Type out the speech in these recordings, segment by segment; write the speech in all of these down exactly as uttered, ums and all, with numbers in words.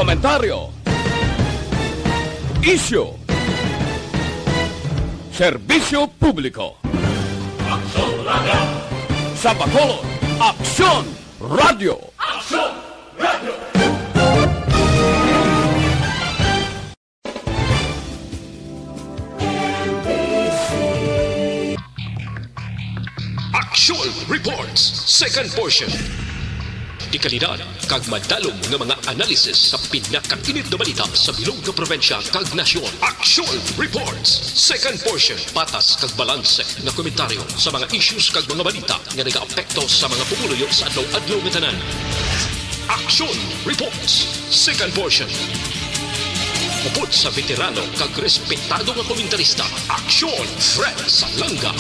Komentaryo. Isyu. Serbisyo publiko. Aksyon Radio. Sa Bacolod, Aksyon Radio. Aksyon Radio. Action Reports, second portion. Dekalidad kag madalom nga mga analisis sa pinakainit nga balita sa bilog nga probinsya kag nasyon. Action Reports, second portion. Patas kag balanse nga komentaryo sa mga issues kag mga balita nga nagaapekto sa mga pumuluyo sa adlaw-adlaw nga tanan. Action Reports, second portion. Upod sa veterano kag respetado nga komentarista, Aksyon Fred Salanga.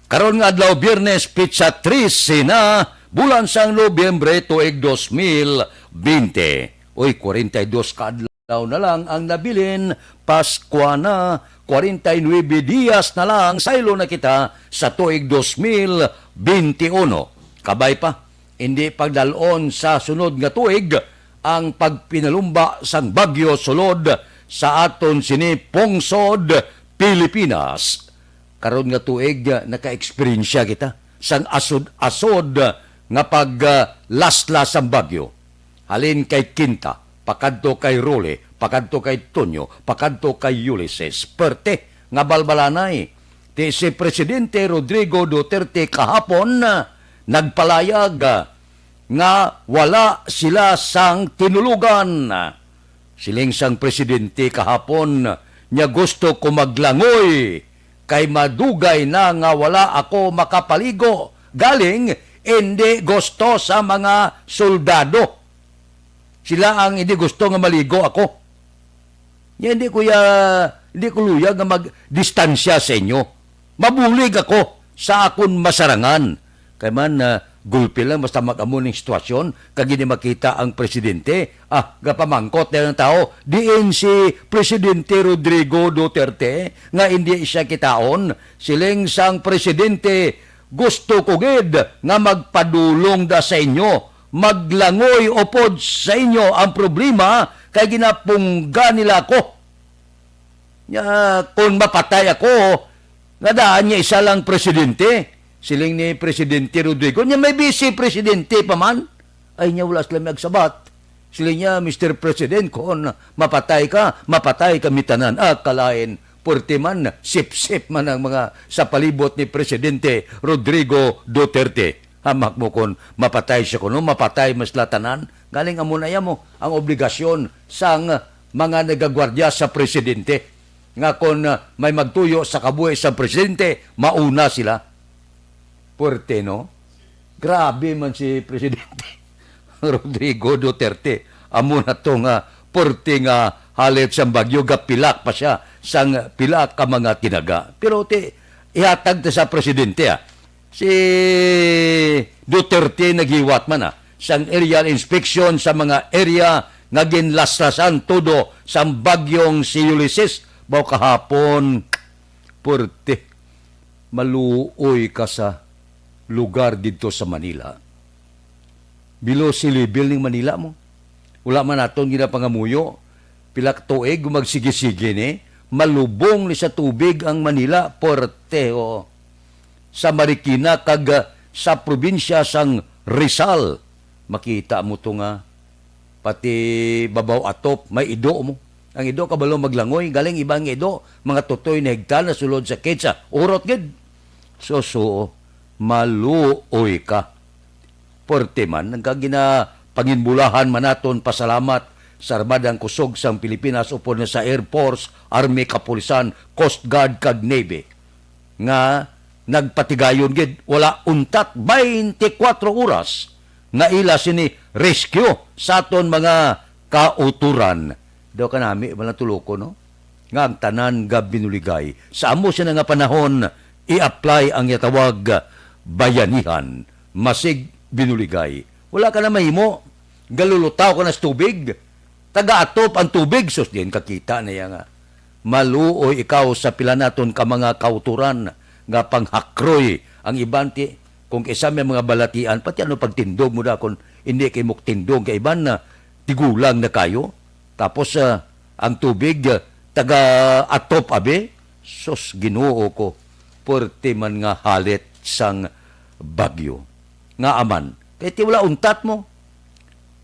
Karon nga adlaw, Biyernes, petsa trese na, bulan sang Nobyembre, tuig dos mil bente. Uy, kwarenta y dos ka adlaw na lang ang nabilin, Paskwa na, kwarenta y nuebe dias na lang, saylo na kita sa tuig dos mil bente uno. Kabay pa, hindi pagdal-on sa sunod nga tuig ang pagpinalumba sang bagyo sulod sa aton sini pungsod, Pilipinas. Karon nga tuig, naka-eksperyensya kita sang asod-asod nga paglaslas sang bagyo. Halin kay Quinta, pakadto kay Rolly, pakadto kay Tonyo, pakadto kay Ulysses. Perte nga balbalanay. Ti si Presidente Rodrigo Duterte kahapon, ah, nagpalayag, ah, nga wala sila sang tinulugan. Siling sang presidente kahapon, niya, "Gusto ko maglangoy kay madugay na nga wala ako makapaligo. Galing, hindi gusto sa mga soldado. Sila ang hindi gusto nga maligo ako. Nya, hindi ko ya, hindi ko luyag nga magdistansya sa inyo. Mabulig ako sa akon masarangan." Kay man, ah, gulpi lang basta mag-amo ning sitwasyon, kag hindi makita ang presidente. Ah, gapamangkot na ang tao, diin si Presidente Rodrigo Duterte nga hindi siya kitaon? Siling sang presidente, "Gusto ko gid nga magpadulong da sa inyo, maglangoy upod sa inyo ang problema kay ginapungga nila ako." Nya, kung mapatay ako, nga daan niya isa lang presidente, siling ni Presidente Rodrigo. Nya, may vice presidente pa man. Ay, nya, wala sila may agsabat. Siling niya, "Mister President, kung mapatay ka, mapatay kami tanan." Ah, kalain, puwerte man, sip-sip man ang mga sa palibot ni Presidente Rodrigo Duterte. Hamak mo kung mapatay siya kuno, mapatay mas latanan. Galing amo na iya mo ang obligasyon sang mga nagagwardya sa presidente, nga kon, ah, may magtuyo sa kabuhi sa presidente, mauna sila. Puwerte, no? Grabe man si Presidente Rodrigo Duterte. Amo na to nga puwerte nga halit sang bagyo, gapilak pa siya sang pila ka mga tinaga. Pero ti, ihatag ta sa presidente, ah. Si Duterte naghiwat man, ah, sang aerial inspection sa mga area nga ginlaslasan tudo sang bagyong si Ulysses. Baw kahapon, puwerte, maluoy ka sa lugar didto sa Manila. Below sea level ning Manila mo. Wala man naton ginapangamuyo. Pila ka tuig kung magsige-sige ni, malubong ni sa tubig ang Manila, puwerte, o. Sa Marikina kag, ah, sa probinsya sang Rizal, makita mo to nga pati babaw atop, may ido mo. Ang ido kabalo maglangoy, galing iba nga ido, mga tutoy na higtal na sulod sa kitsa. Urot gid. Susuo, maluoy ka. Puwerte man, nagkaginapanginbulahan man naton pasalamat sa Armadang Kusog sang Pilipinas upod na sa Air Force, Army, Kapulisan, Coast Guard, kag Navy, nga nagpatigayon gid, wala untat twenty-four oras nga ila sini rescue sa aton mga kauturan. Daw kanami man lang tulokon, no? Nga ang tanan nga binuligay sa amo sina nga panahon, i-apply ang yatawag bayanihan. Masig binuligay, wala ka na mahimo. Galulutaw ka na sa tubig. Taga-atop ang tubig, sus, diin kakita na iya nga maluoy ikaw sa pila naton ka mga kauturan nga panghakroy ang iban ti, Kung isa may mga balatian, pati ano pagtindog mo da, kung hindi kay mo tindog kay iban na tigulang na kayo. Tapos, ah, ang tubig, ah, taga atop, abi. Sus, Ginoo ko, puwerte man nga halit sang bagyo. Nga aman, kay ti wala untat mo.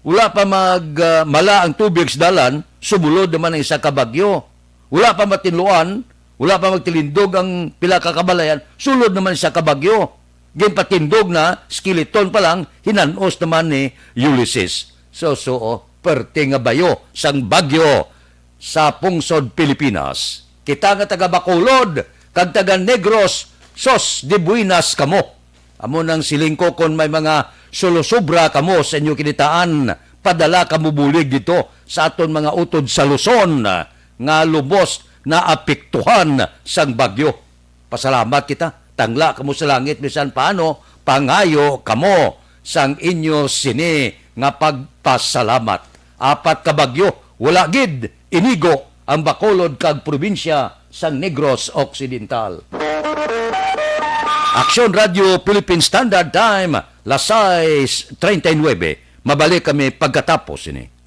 Wala pa mag, ah, mala ang tubig sa dalan, sumulod naman ang isa ka bagyo. Wala pa matinluan, wala pa magtilindog ang pila ka kabalayan, sulod naman isa ka bagyo. Ginpatindog na, skeleton pa lang, hinanos naman ni Ulysses. So, so, oh, perte nga bayo sang bagyo sa pungsod Pilipinas. Kita nga taga Bacolod kag taga Negros, sos de buenas kamo. Amo nang siling ko, kon may mga sulusubra kamo sa inyo kinitaan, padala kamo bulig dito sa aton mga utod sa Luzon nga lubos naapektuhan sang bagyo. Pasalamat kita. Tangla kamo sa langit bisan paano, pangayo kamo sang inyo sini nga pagpasalamat. Apat ka bagyo, wala gid inigo ang Bacolod kag probinsya sang Negros Occidental. Aksyon Radio Philippine Standard Time, las sais treinta y nueve. Mabalik kami pagkatapos sini.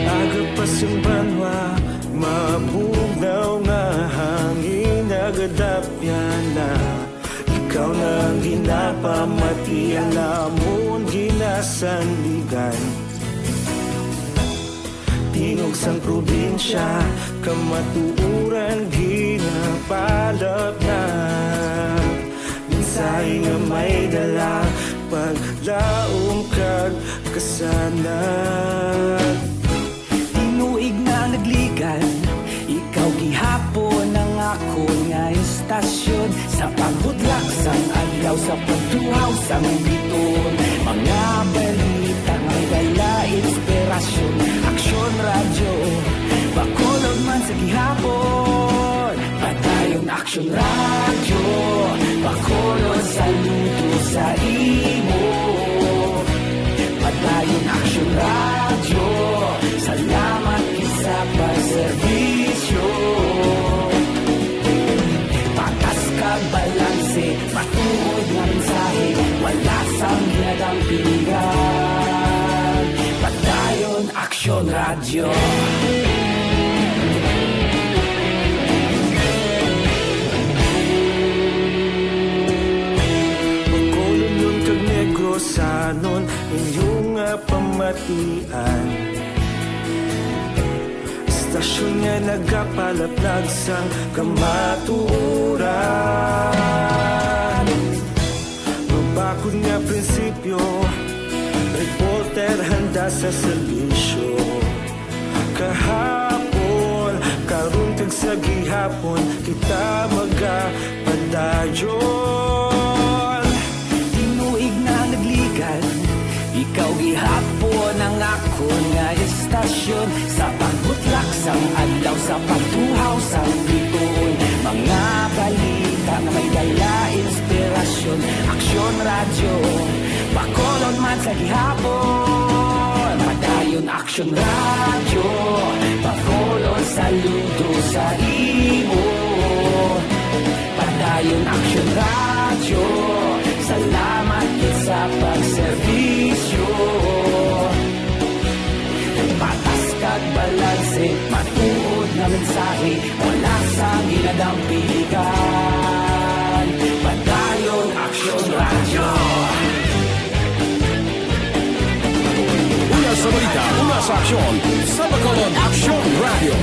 Aga pa sing banwa, mabugnaw nga hangin, nagadapyan na. Ikaw na ang ginapamati, ang amon ginasandigan. Tingog sang probinsya, kamatuoran ginapalapnag. Mensahe nga may dala, paglaom kag kasanag. Tinuig na nagligan, ikaw gihapon ang akon nga istasyon. Sa pagbutlak sang adlaw, sa pagtuhaw sang bituon, mga balita may dala inspirasyon. Aksyon Radyo, Bacolod man sa gihapon. Padayon Aksyon Radyo, Bacolod, saludo sa imo. Padayon Aksyon Radyo, salamat gid sa pagserbisyo. Patas kag balanse, matuod nga mensahe, wala sang ginadampigan. Padayon Aksyon Radyo. Bacolodnon kag Negrosanon, inyo nga pamatian. Istasyon nga nagapalapnag sang kamatuoran. Mabakod nga prinsipyo, reporter handa sa serbisyo. Kahapon, karon kag sa gihapon, kita magapadayon. Tinuig na nagligan, ikaw gihapon ang akon nga istasyon. Sa pagbutlak sang adlaw, sa pagtuhaw sang bituon, mga balita nga may dala inspirasyon. Aksyon Radyo, Bacolod man sa gihapon. Padayon Aksyon Radyo, Bacolod, saludo sa imo. Padayon Aksyon Radyo, salamat gid sa pagserbisyo. Patas kag balanse, matuod nga mensahe, wala sang ginadampigan. Padayon Aksyon Radyo. Una sa balita, una sa aksyon, sa Bacolod Aksyon Radyo.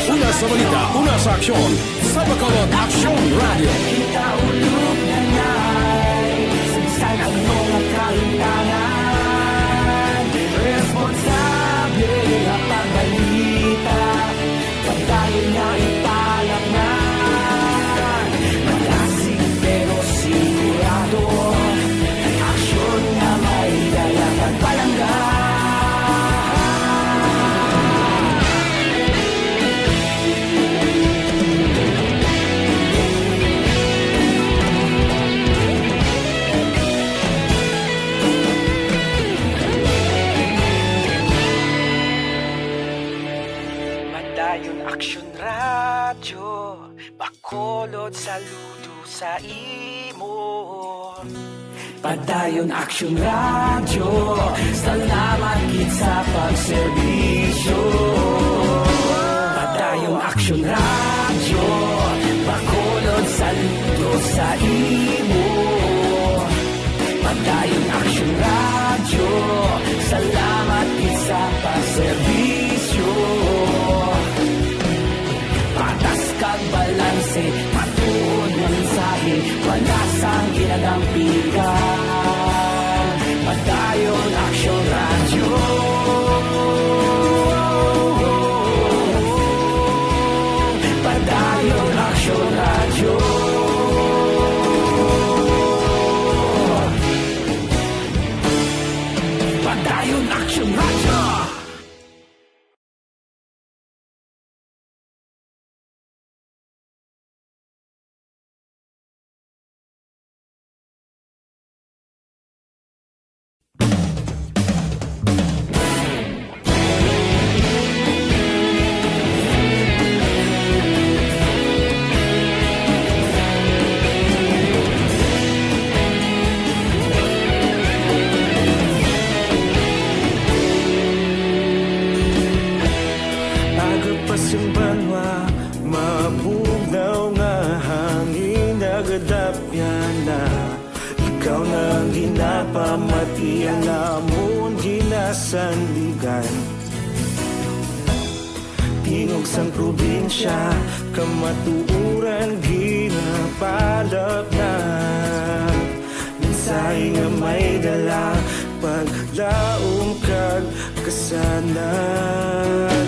Una sa balita, una sa aksyon, sa Bacolod Aksyon Radyo. Kita ulog na nay, sa bisan ano nga kahintangan, responsable nga pagbalita. Padayon nga ipalapngan, malasig pero sigurado, aksyon nga may dala kag palangga. Radyo Bacolod, saludo sa imo. Padayon Aksyon Radyo, salamat gid sa pagserbisyo. Padayon Aksyon Radyo, Bacolod, saludo sa imo. Padayon Aksyon Radyo, salamat gid sa pagserbisyo. Patas kag balanse, matuod nga mensahe, wala sang ginadampigan. Padayon Aksyon Radyo. Padayon Aksyon Radyo. Padayon Aksyon Radyo. Aga pa sing banwa, mabugnaw nga hangin nagadapyan na. Ikaw na ang ginapamati, ang amon ginasandigan. Tingog sang probinsya, kamatuoran ginapalapnag. Mensahe nga may dala, paglaom kag kasanag.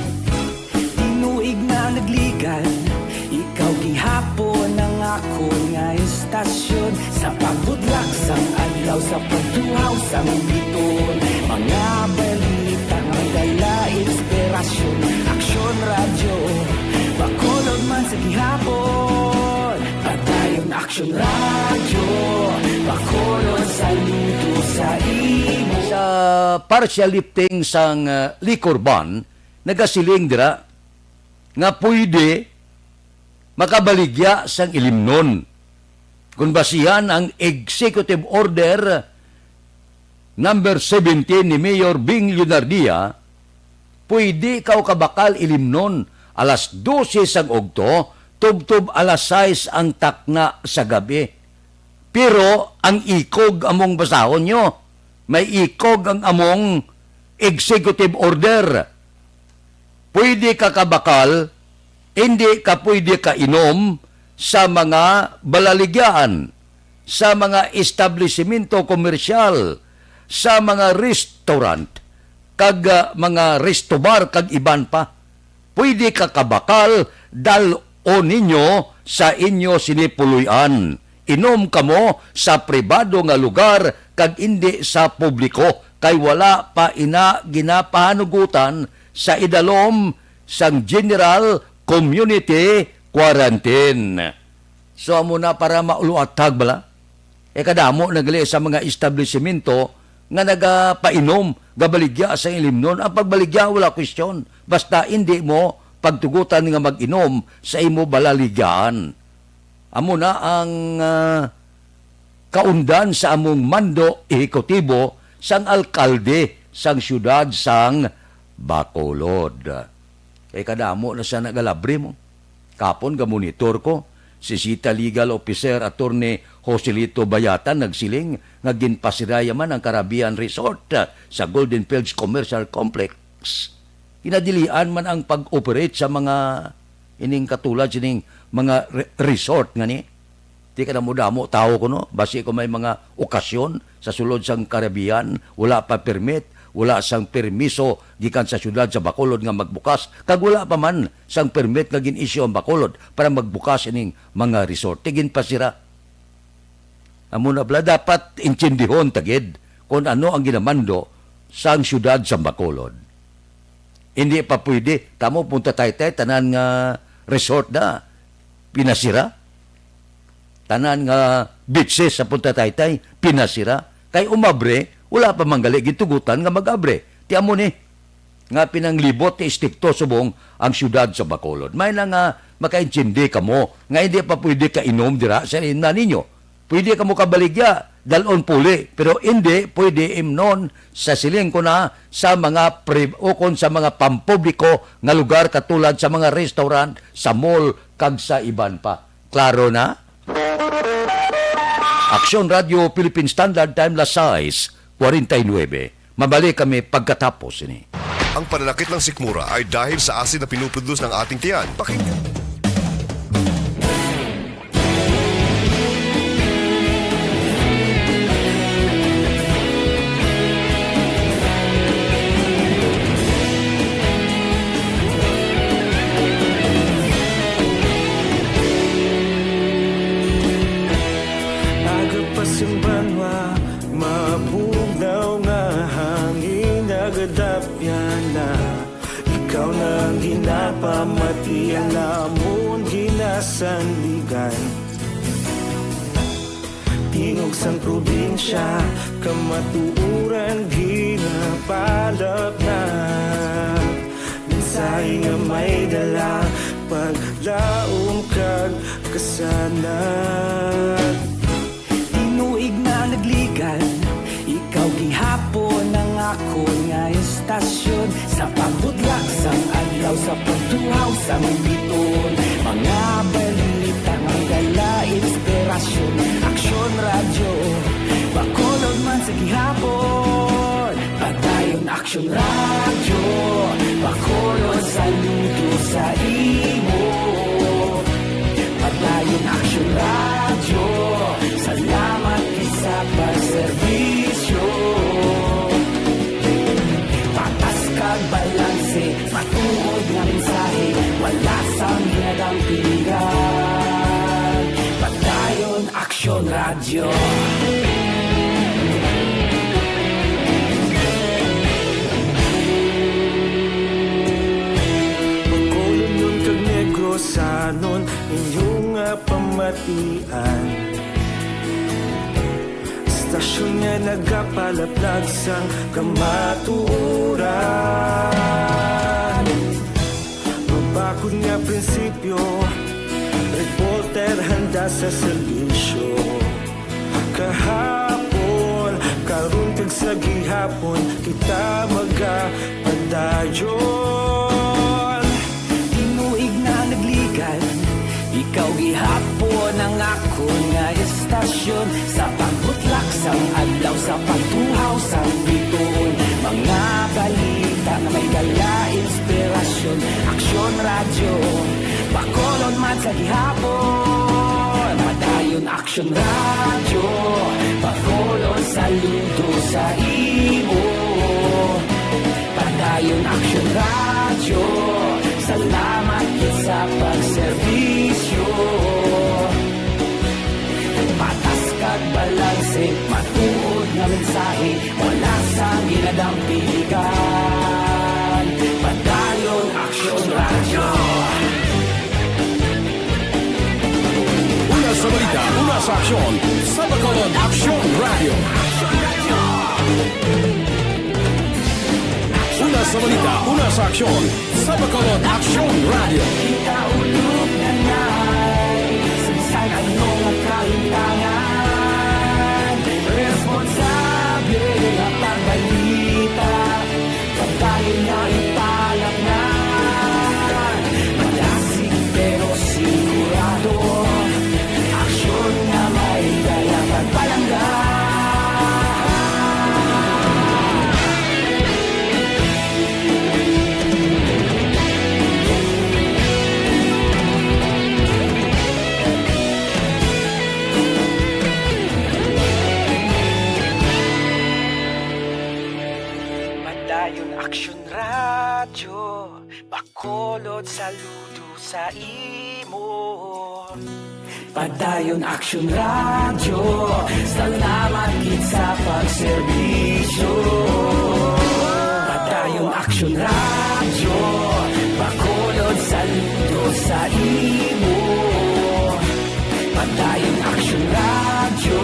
Tinuig na nagligan, ikaw gihapon ang akon nga istasyon. Sa pagbudlak sang adlaw, sa pagduhaw sang biton, mga balita nga dala inspirasyon. Aksyon Radyo, Bacolod man sa gihapon. Padayon Aksyon Radyo, Bacolod, saludo sa imo. Sa partial lifting sang, uh, liquor ban, nagasiling dira nga pwede makabaligya sang ilimnon. Kon basihan ang Executive Order number seventeen ni Mayor Bing Leonardia, pwede kaw kabakal ilimnon alas dose sang ugto, tubtob alas sais ang takna sa gabi. Pero ang ikog among basahon nyo, may ikog ang among executive order. Pwede ka kabakal, hindi ka pwede kainom sa mga balaligyaan, sa mga establisimento komersyal, sa mga restaurant, kag, ah, mga resto bar, kag iban pa. Pwede ka kabakal, dal-o ninyo sa inyo sini puloy-an. Inom kamo sa pribado nga lugar kag indi sa publiko, kay wala pa ina ginapahanugutan sa idalom sang General Community Quarantine. So, amo na para mauluatag bala. Eh, kadamo na gali sa mga establisimento nga nagapainom, gabaligya sa ilimnon. Ang pagbaligya, wala kwestiyon. Basta hindi mo pagtugutan nga mag-inom sa imo balaligyaan. Amo na ang, ah, kaundan sa among mando ehekutibo sang alkalde sang siyudad sang Bacolod. Kay kadamo na siya nagalabre mo. Kapon ga-monitor ko, si City Legal Officer Attorney Joselito Bayatan nagsiling nga ginpasiraya man ang Caribbean Resort, ah, sa Golden Fields Commercial Complex. Ginadilian man ang pag-operate sa mga ining katulad sining mga re-, resort nga ni. Di ka na mo damo tawo kuno, basi ko may mga okasyon sa sulod sang Caribbean, wala pa permit, wala sang permiso gikan sa siyudad sa Bacolod nga magbukas, kag wala pa man sang permit nga gin-issue ang Bacolod para magbukas ining mga resort. Ti ginpasira. Amo na bala, dapat intindihon ta gid kung ano ang ginamando sang siyudad sa Bacolod. Hindi pa pwede, kamo Punta Taytay, tanan nga resort na pinasira. Tanan nga beaches sa Punta Taytay pinasira. Kay umabre, wala pa man gali gintugutan nga mag-abre. Ti amo ni, nga pinanglibot ni estrikto subong ang siyudad sa Bacolod. May na nga makaintindi kamo nga hindi pa pwede kainom dira sa isla ninyo. Pwede kamo kabaligya, dal-on puli, pero hindi pwede imnon sa siling ko na sa mga pri-, ukon sa mga pampubliko nga lugar katulad sa mga restaurant, sa mall, kag sa iban pa. Klaro na? Aksyon Radio Philippine Standard Time, las sais cuarenta y nueve. Mabalik kami pagkatapos ini. Ang pananakit ng sikmura ay dahil sa asin na pinuproduce ng ating tiyan. Pakinggan. Aga pa sing banwa, mabugnaw nga hangin nagadapyan na. Ikaw na ang ginapamati, ang amon ginasandigan. Tingog sang probinsya, kamatuoran ginapalapnat. Mensahe nga may dala, paglaom kag kasanag. Tinuig na nagligan, ikaw gihapon ang akon nga estasyon. Sa pagbutlak sang adlaw, sa pagtuhaw sang bituon, mga balita nga dala inspirasyon. Aksyon Radyo Bacolod man sa gihapon. Padayon Aksyon Radyo Bacolod, saludo sa imo. Padayon Aksyon Radyo, salamat gid sa pagserbisyo. Patas kag balanse, matuod nga mensahe, wala sang ginadampigan. Padayon Aksyon Radyo. Bacolodnon kag Negrosanon, inyo nga pamatian. Estasyon nga nagapalaplag sang kamatuoran. Mabakod nga prinsipyo, reporter handa sa serbisyo. Kahapon, karon kag sa gihapon, kita magapadayon. Tinuig na nagligan, ikaw gihapon ang akon nga estasyon. Sa pagbutlak sang adlaw, sa pagtuhaw sang bituon, mga balita nga may dala inspirasyon. Aksyon Radyo Bacolod man sa gihapon. Padayon Aksyon Radyo Bacolod, saludo sa imo. Padayon Aksyon Radyo, salamat gid sa pagserbisyo. Patas kag balanse, matuod nga mensahe, wala sang ginadampigan. Padayon Aksyon Radyo. Una sa balita, una sa aksyon, sa Bacolod Aksyon Radyo. Una sa balita, una sa aksyon, sa Bacolod Aksyon Radyo. Kita ulog na nay, sa bisan ano nga kahimtangan, responsable nga pagbalita. Pagkain nga ipalaknan, madasig pero sigurado. Aksyon nga may dala pagpalangga. Padayon Aksyon Radyo, Bacolod, saludo sa imo. Padayon Aksyon Radyo, salamat gid sa pagserbisyo. Padayon Aksyon Radyo, Bacolod, saludo sa imo. Padayon Aksyon Radyo,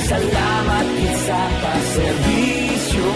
salamat gid sa pagserbisyo.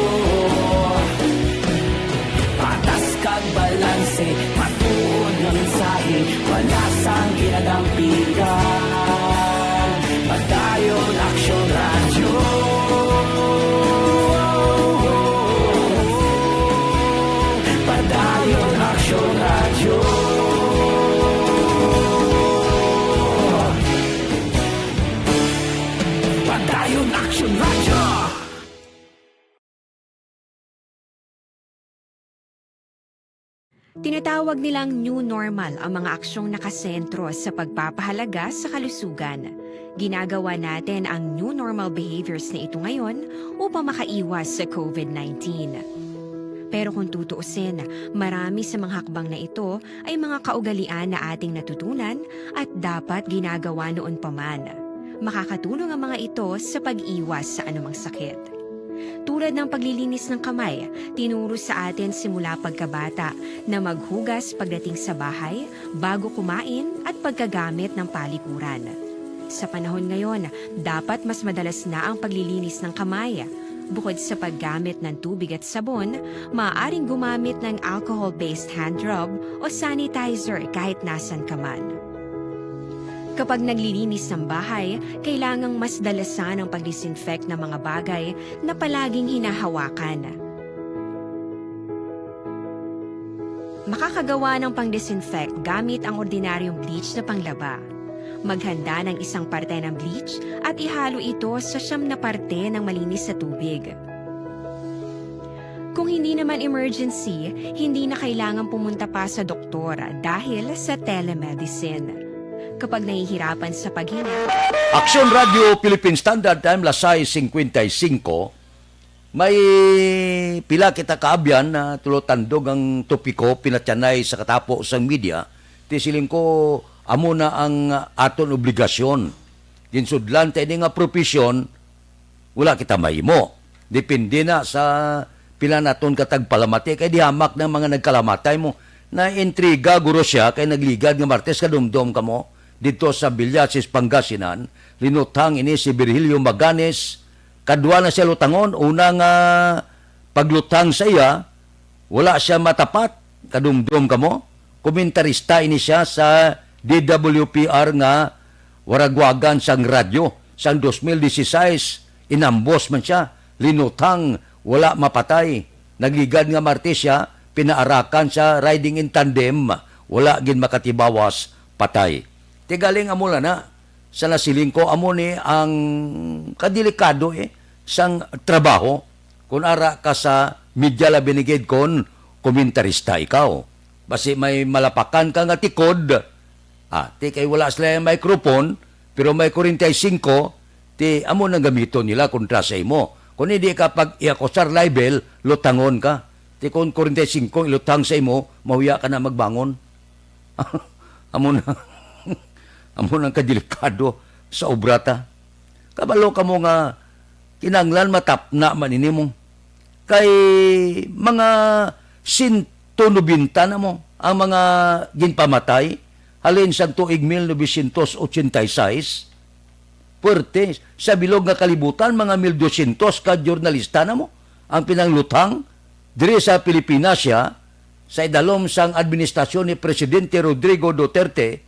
Tinatawag nilang new normal ang mga aksyong nakasentro sa pagpapahalaga sa kalusugan. Ginagawa natin ang new normal behaviors na ito ngayon upang makaiwas sa covid nineteen. Pero kung tutuusin, marami sa mga hakbang na ito ay mga kaugalian na ating natutunan at dapat ginagawa noon pa man. Makakatulong ang mga ito sa pag-iwas sa anumang sakit. Tulad ng paglilinis ng kamay, tinuro sa atin simula pagkabata na maghugas pagdating sa bahay, bago kumain, at pagkagamit ng palikuran. Sa panahon ngayon, dapat mas madalas na ang paglilinis ng kamay. Bukod sa paggamit ng tubig at sabon, maaaring gumamit ng alcohol-based hand rub o sanitizer kahit nasan ka man. Kapag naglilinis ng bahay, kailangang mas dalasan ang pag-disinfect ng mga bagay na palaging hinahawakan. Makakagawa ng pang-disinfect gamit ang ordinaryong bleach na panglaba. Maghanda ng isang parte ng bleach at ihalo ito sa siyam na parte ng malinis na tubig. Kung hindi naman emergency, hindi na kailangan pumunta pa sa doktor dahil sa telemedicine. Kapag nahihirapan sa paghinga, Aksyon Radio Philippine Standard Time, las sais cincuenta y cinco. May pila kita kaabyan na tulo tandog ang topiko pinatyanay sa katapo sang media. Ti siling ko, amo na ang aton obligasyon. Ginsudlan ta ini nga profesyon, wala kita mahimo. Depende na sa pila naton ka tagpalamati, kay di hamak na mga nagkalamatay mo. Naintriga guro sia kay nagligad nga Martes, kadumdom kamo, didto sa Villasis, Pangasinan, linuthang ini si Virgilio Maganes. Kadwa na siya lutangon, una nga pagluthang sa iya, wala siya matapat, kadumdom kamo. Komentarista ini siya sa D W P R nga waragwagan sang radyo. Sang dos mil dieciséis, inambos man sia, linuthang, wala mapatay. Nagligad nga Martes sia, pinaarakan sa riding in tandem, wala gid makatibawas, patay. Ti galing amo lang na, sa nasiling ko, amo ni ang kadelikado, eh, sang trabaho. Kun ara ka sa media, labi na gid kon komentarista ikaw. Basi may malapakan ka nga tikod, ah, ti kay wala sila yung microphone, pero may kuwarenta y singko, ti amo nang gamiton nila kontra sa imo. Kung hindi ka pag-iakusar libel, lutangon ka. Ti kung kuwarenta y singko ang ilutang sa imo, mahuya ka na magbangon. Amo na, amo nang kadelikado sa obra ta. Kabalo kamo nga kinahanglan matapna man ini mo. Kay mga sento nobenta na mo ang mga ginpamatay halin sa tuig mil novecientos ochenta y seis. Puwerte, sa bilog nga kalibutan, mga mil dosyentos ka dyurnalista na mo ang pinangluthang diri sa Pilipinas. Siya, sa idalom sang administrasyon ni Presidente Rodrigo Duterte,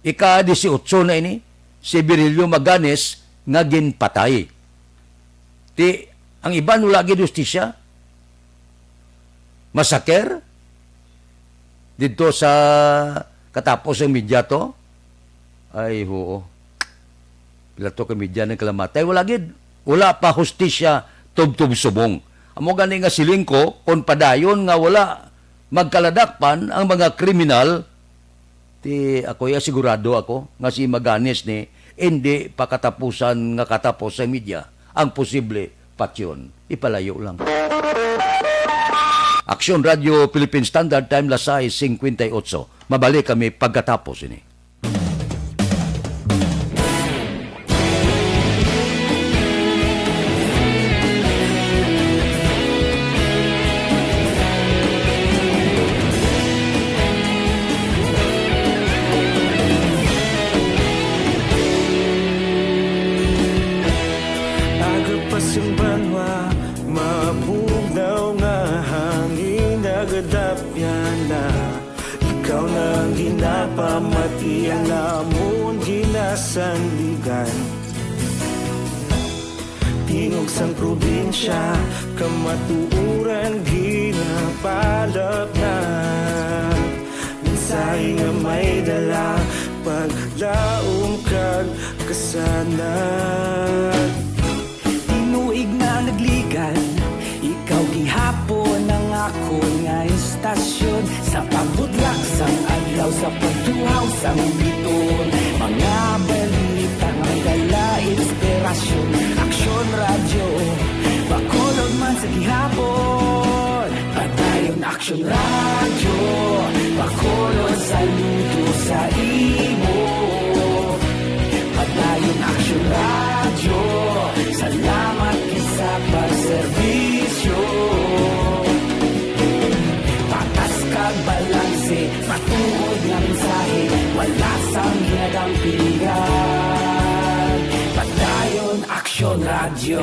ika-dieciocho na ini, si Virgilio Maganes nga ginpatay. Ti, ang iban wala gid hustisya. Masaker? Didto sa katapos ang media to? Ay, huo. Pila to ka media nang kalamatay? Wala gid. Wala pa hustisya tubtob subong. Amo gani nga siling ko, kon padayon nga wala magkaladakpan ang mga kriminal, ti ako ya sigurado ako nga si Maganes ni hindi pa katapusan nga katapos sa media. Ang posible, patyon, ipalayo lang. Aksyon Radio Philippine Standard Time, las sais cincuenta y ocho. Mabalik kami pagkatapos ini. Aga pa sing banwa, mabugnaw nga hangin nagadapyan na. Ikaw na ang ginapamati, ang amon ginasandigan. Tingog sang probinsya, kamatuoran ginapalapnag. Mensahe nga may dala, paglaom kag kasanag. Tinuig na nagligad, ikaw gihapon ang akon nga estasyon. Sa pagbutlak sang adlaw, sa pagtuhaw sang biton, mga balita nga may dala inspirasyon. Aksyon Radyo, Bacolod man sa gihapon. Padayon Aksyon Radyo, Bacolod saludo sa imo. Padayon Aksyon Radyo, salamat gid sa pagserbisyo. Patas kag balanse, matuod nga mensahe, wala sang ginadampigan. Padayon Aksyon Radyo.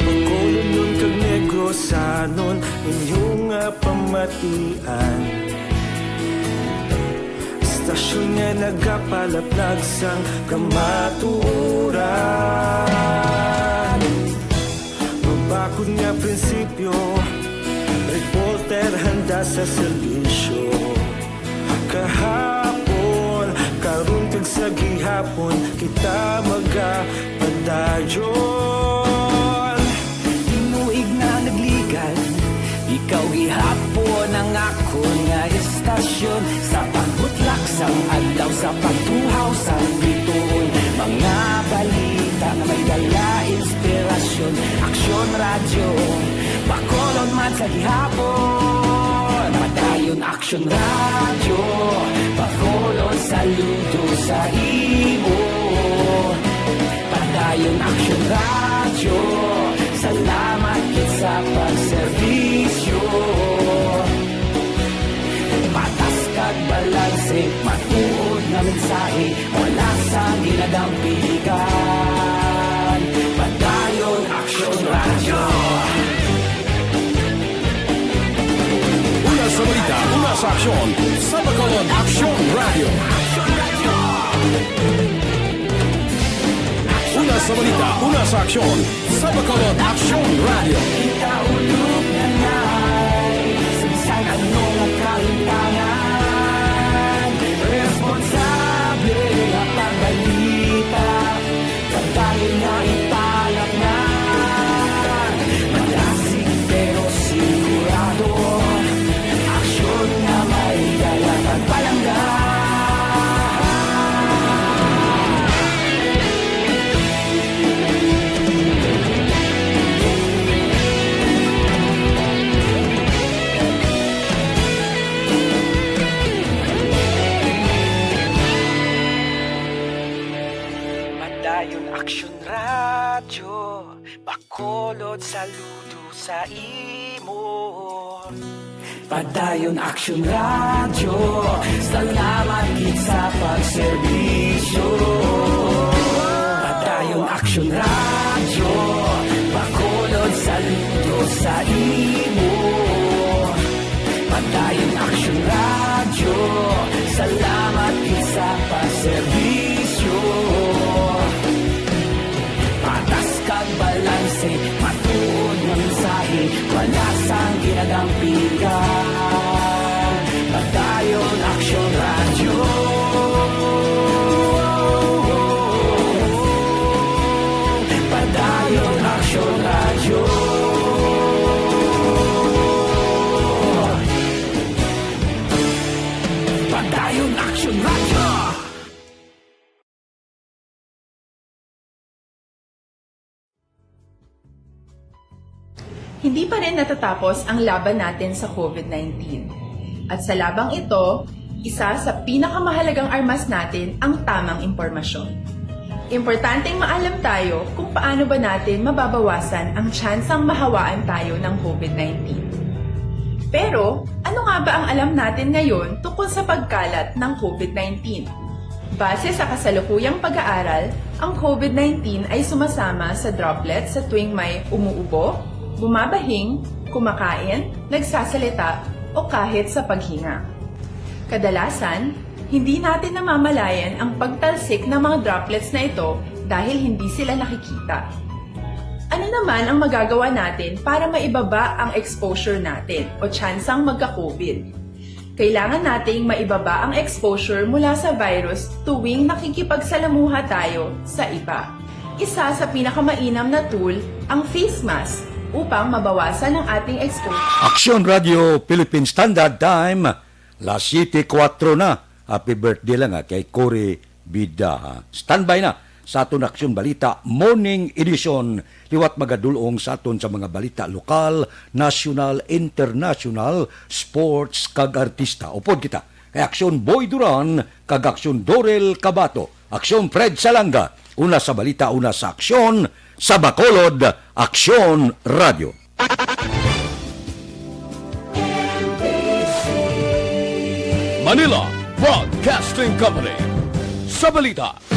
Bacolodnon kag Negrosanon, inyo nga pamatian. Istasyon nga nagapalaplag sang kamatuoran. Mabakod nga prinsipyo, reporter handa sa serbisyo. Kahapon, karon kag sa gihapon, kita magapadayon. Tinuig na nagligad, ikaw gihapon ang akon nga istasyon. Sa pagbutlak sang adlaw, sa pagtuhaw sang bituon, mga balita nga may dala inspirasyon. Aksyon Radyo, Bacolod man sa gihapon. Padayon Aksyon Radyo, Bacolod saludo sa imo. Padayon Aksyon Radyo, salamat gid sa pagserbisyo. Patas kag balanse, matuod nga mensahe, wala sang ginadampigan. Padayon Aksyon Radyo. Una sa balita, una sa aksyon, sa Bacolod Aksyon Radyo. Una sa balita, una sa aksyon, sa Bacolod Aksyon Radyo. Kita ulog na nay, sa bisan ano nga kahimtangan, responsable nga pagbalita. Pagdayon nga ipalatnan, madasig pero sigurado, aksyon nga may dala kag palangga. Padayon Aksyon Radyo, Bacolod saludo sa imo. Padayon Aksyon Radyo, salamat gid sa pagserbisyo. Padayon Aksyon Radyo, Bacolod saludo sa imo. Padayon Aksyon Radyo, salamat gid sa pagserbisyo. Patas kag balanse, matuod nga mensahe, wala sang ginadampigan. Padayon Aksyon Radyo. Padayon Aksyon Radyo. Padayon Aksyon Radyo. Hindi pa rin natatapos ang laban natin sa COVID nineteen. At sa labang ito, isa sa pinakamahalagang armas natin ang tamang impormasyon. Importanteng maalam tayo kung paano ba natin mababawasan ang tsansang mahawaan tayo ng COVID nineteen. Pero, ano nga ba ang alam natin ngayon tungkol sa pagkalat ng COVID nineteen? Base sa kasalukuyang pag-aaral, ang COVID nineteen ay sumasama sa droplets sa tuwing may umuubo, bumabahing, kumakain, nagsasalita, o kahit sa paghinga. Kadalasan, hindi natin namamalayan ang pagtalsik ng mga droplets na ito dahil hindi sila nakikita. Ano naman ang magagawa natin para maibaba ang exposure natin o tsansang magka-COVID? Kailangan nating maibaba ang exposure mula sa virus tuwing nakikipagsalamuha tayo sa iba. Isa sa pinakamainam na tool ang face mask upang mabawasan ang ating exposure. Aksyon Radio Philippine Standard Time, las siete kuwatro na. Happy birthday lang, ah, kay Cory Bidaha. Standby na sa aton Aksyon Balita Morning Edition. Liwat magadulong sa aton sa mga balita lokal, nasyonal, internasyonal, sports, kag artista. Upod kita kay Aksyon Boy Duran kag Aksyon Dorel Cabato, Aksyon Fred Salanga, una sa balita, una sa aksyon, sa Bacolod, Aksyon Radio. Manila Broadcasting Company, sa balita.